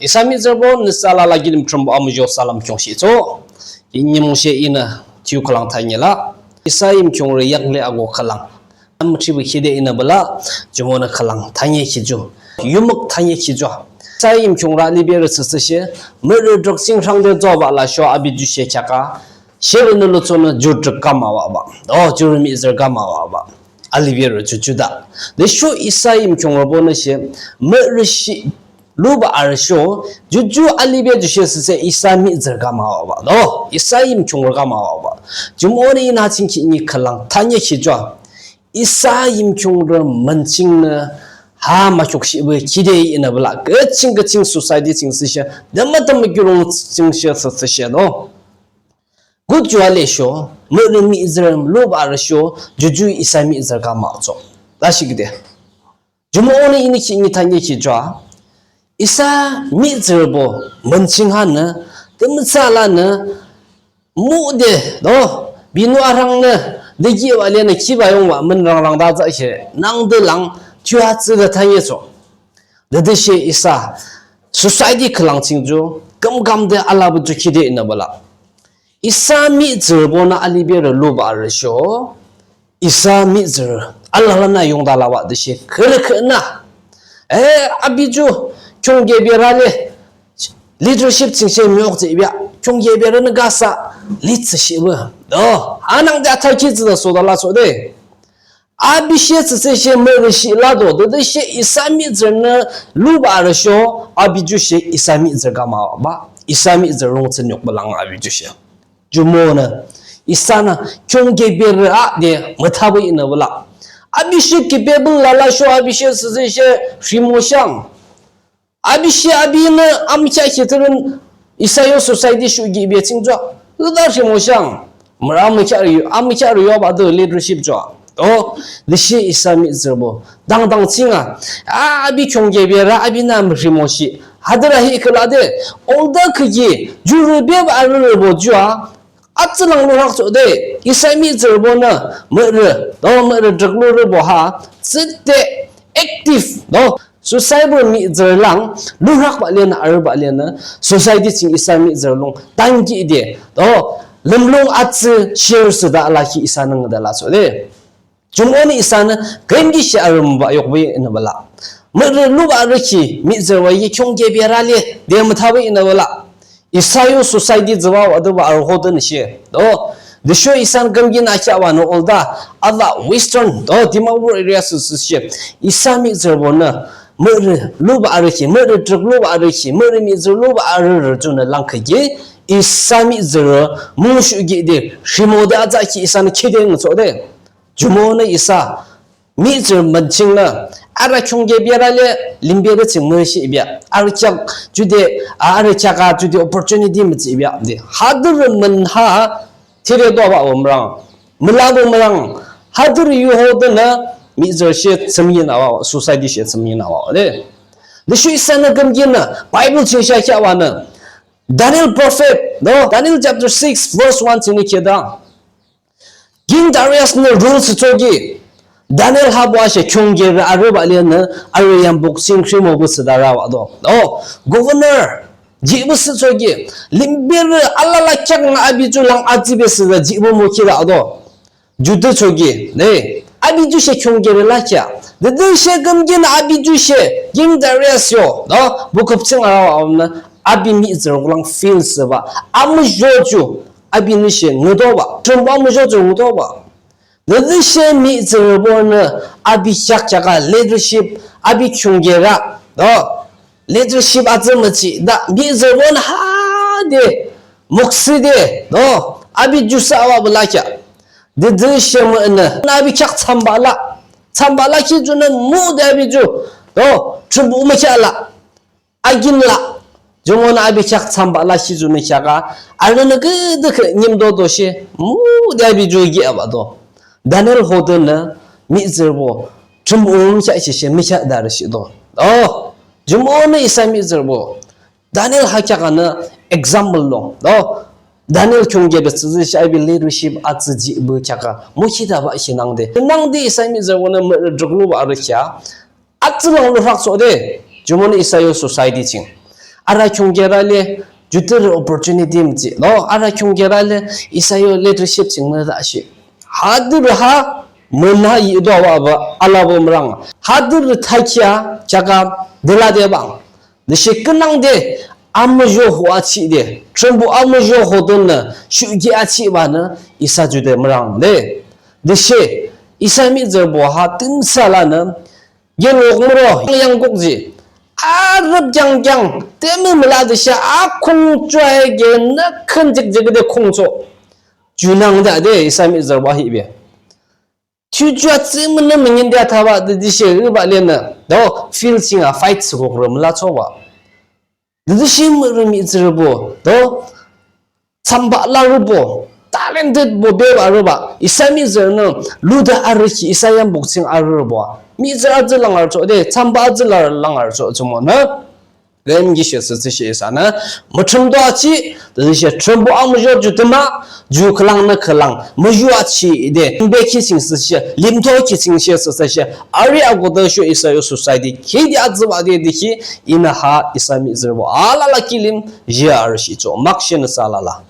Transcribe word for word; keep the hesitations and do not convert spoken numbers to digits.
Isa mihtsürübo nüsa alala kilim Thrünpuh amuzho salam khiungshihchoh. Nimungshe inü thiyu khülang thanila. Isa Yimkhiungrü yakli ako khülang amüthribe khide inü bala, jumonü khülang thani khicho, yumük thani khicho. Isa Yimkhiungrü aliberü tsütsüshe, mürü drüksing rhangde zobah lasho abiyu she kheaka, sherünü lutsonü ju drük kamabah, o, jurü mihtsürü kamabah. Aliberü ju juda. Tüsho Isa Yimkhiungrübonü she, mürü shi lubah arüsho, ju ju alibe ju she tsütsü Isa mihtsürü kamabah. O, Isa Yimkhiungrü kamabah. Jumonü inü chingki ni khülang thani khicho. Isa Yimkhiungrü mün chingnü ha mükhiukshibe khide inü bala. Küching küching society ching tsüshe, dama dama kiulong ching she tsütsüshe do. Good ju alesho, mürü mihtsürü lubah arüsho, ju ju Isa mihtsürü kamachoh. Lashikide. Jumonü inü ki ni thani khicho. Isa mihtsürübo mün ching hanü, tümütsa lanü, mude, do, binu arhangnü, de kibah lenü kibah yongbah mün rangrang da tsahshe, nangde lang, thiyu atsüde thanichoh. Tütüshe Isa, society khülang ching ju, kümkamde alabah ju khide inü bala. Isa mihtsürübonü aliberü lubah arüsho, Isa mihtsürü alalanü yungda labah tüshe khürü khürünü. E, abiyu, khiungkheah berü le, leadership ching she miok tsü ibah, khiungkheah berünü gasa, lead tsü shibah. O, anangde athakhi tsüde soda lachoh de. Abi she tsütsüshe mürü shi lado, tütüshe Isa mihtsürünü lubah arüsho, abiyu she Isa mihtsürü kamabah, Isa mihtsürü rung tsü nyokbah lang abiyu she. Jumonü, Isanü, khiungkheah berü a de, müthabah inü bala. Abi she ki Bible lalasho, abi she tsütsüshe, rhimoshang. Abi she abinü amükheah khitürün Isa yo society shuhkihbe ching ju. Lüda rhimoshang. Mürü amükheah rü, amükheah rü yobah de leadership ju. O, tüshe Isa mihtsürübo. Dangdang chinga. A, abi khiungkheah berü, abinü mürhimoshi. Hadürü hi khüla de. Olda khüki, jurü bebah arürübo ju a. Atsü lang lurakchoh de, Isa mihtsürübonü, mürü, do mürü drük lurübo ha, tsüde active, do, society bo mihtsürü lang, lurakbah lenü, arübah lenü, society ching Isa mihtsürü lung, tankihde, do, lümlung atsü, share thsüde alaki Isanü ngüde lachoh de. Jumonü Isanü küyimkishe arü mübah yokbah inü bala. Mürü lubah arü ki mihtsürübo ye khiungkheah berü le de müthabah inü bala. Isa yo society thsübah wüdübah arü hodenü she. Do. Tüsho Isanü küyimkinü akheahbanü olda. Ala Western. Do Dimapur area thsüshe. Isa mihtsürübonü. Mürü lubah arü ki. Mürü drük lubah arü ki. Mürü mihtsürü lubah arü rü junü langkhi ki. Isa mihtsürü. Mungshuhkihde. Rhimode atsü ki Isanü khide ngüchoh de. Jumonü Isa, mihtsürü mün chingnü, arü khiungkheah berü le, limberü ching müshihbah, arü kheak jude, a, arü kheak a jude opportunity mütsübah de. Hadürü mün ha, thire dobah wümrang, mülabah mürang, hadürü yu hodenü, mihtsürü she thsümünabah, society she thsümünabah de. Tüsho Isanü küyimkinü, Bible ching she akheahbanü, Daniel prophet, no, Daniel chapter six, verse one chingnü kheahde. King Darius nü rule thsüchoki, Daniel habo ashe khiungkheah berü arübah lenü, arü yambuk ching rhimopü thsüde arübah do. O, governor, jihpü thsüchoki, limberü alala kheaknü abiyu lang atsübe thsüde jihpü mokhi do. Judüchoki, ne, abiyu she khiungkheah berü lakheah. Tütüshe küyimkinü abiyu she, King Darius yo, no, buküp ching arübah amnü, abi mihtsürü kulang feel thsübah, amuzho ju, abinü she ngüdobah, Thrünpuh amuzho ju ngüdobah. Tütüshe mihtsürübonü abi kheak kheak a leadership, abi khiungkheah berü, no, leadership atsü müchi, da mihtsürübonü hade, mukside, no, abi ju thsübah bü lakheah. Tütüshe münü, abi kheak thsambah la, thsambah lakhi junü mude abiyu, no, Thrünpuh mükheah la. Akin la, jumonü abi kheak thsambah lakhi junü kheak a, arünü küdükhüh nimdo do she, mude abiyu kheahbah do. Daniel hodenü, mihtsürübo, Thrünpuh mükheah she she mükheahde arüshihdo. O, jumonü Isa mihtsürübo. Daniel ha kheak anü example lo. O, Daniel khiungkheah berü thsüshe abi leadership atsü jihpü kheak a. Mokhi thsübah she nangde. Nangde Isa mihtsürübonü mürü drük lubah arü kheak a. Atsü lang lurakchoh de, jumonü Isa yo society ching. ara khiungkerü le, judürü opportunity müjih. No, ara khiungkerü le, isa yo leadership ching mütha shi. Hadürü ha, münha yido wa ba, alabo mürang. Hadürü thakhi a, kheakü, dela de bang. Tüshe künangde, amüzho ho achihde, Thrünpuh amüzho ho dünü, shuhkih achihbanü, isa jude mürang de. Tüshe, isa mihtsürübo ha, tümü sa lanü, Genok muro, yangkok ji. Arüp kyangkyang, tümü müla tüshe, akhung chua ge, nü khün jikjik de khung cho. Junangde de, isa mihtsürübo hibe. Thiyuchoh atsü münü müngin de athaba de tüshe, rüba lenü. Do, field ching a fight sü kokrü müla choba. Tütüshe mürü mihtsürübo, do, thsambah larübo, talented bo beba arüba, isa mihtsürünü, lude arü ki isa yambuk ching arübo. Mihtsürü atsü langarchoh de, thsambah atsü lar langarchoh jumonü. Lemkishe sü tüshe isanü, müthrümdo achih, tütüshe Thrünpuh amüzho ju tümü, ju khülangnü khülang, müyu achihde, bekhi ching sü tüshe, limto ki ching she sü tüshe, arü akodo sho isa yo society, khide atsüba de dikhi, inü ha isa mihtsürübo alala kilim, je arüshichoh, makshe nüsa alala.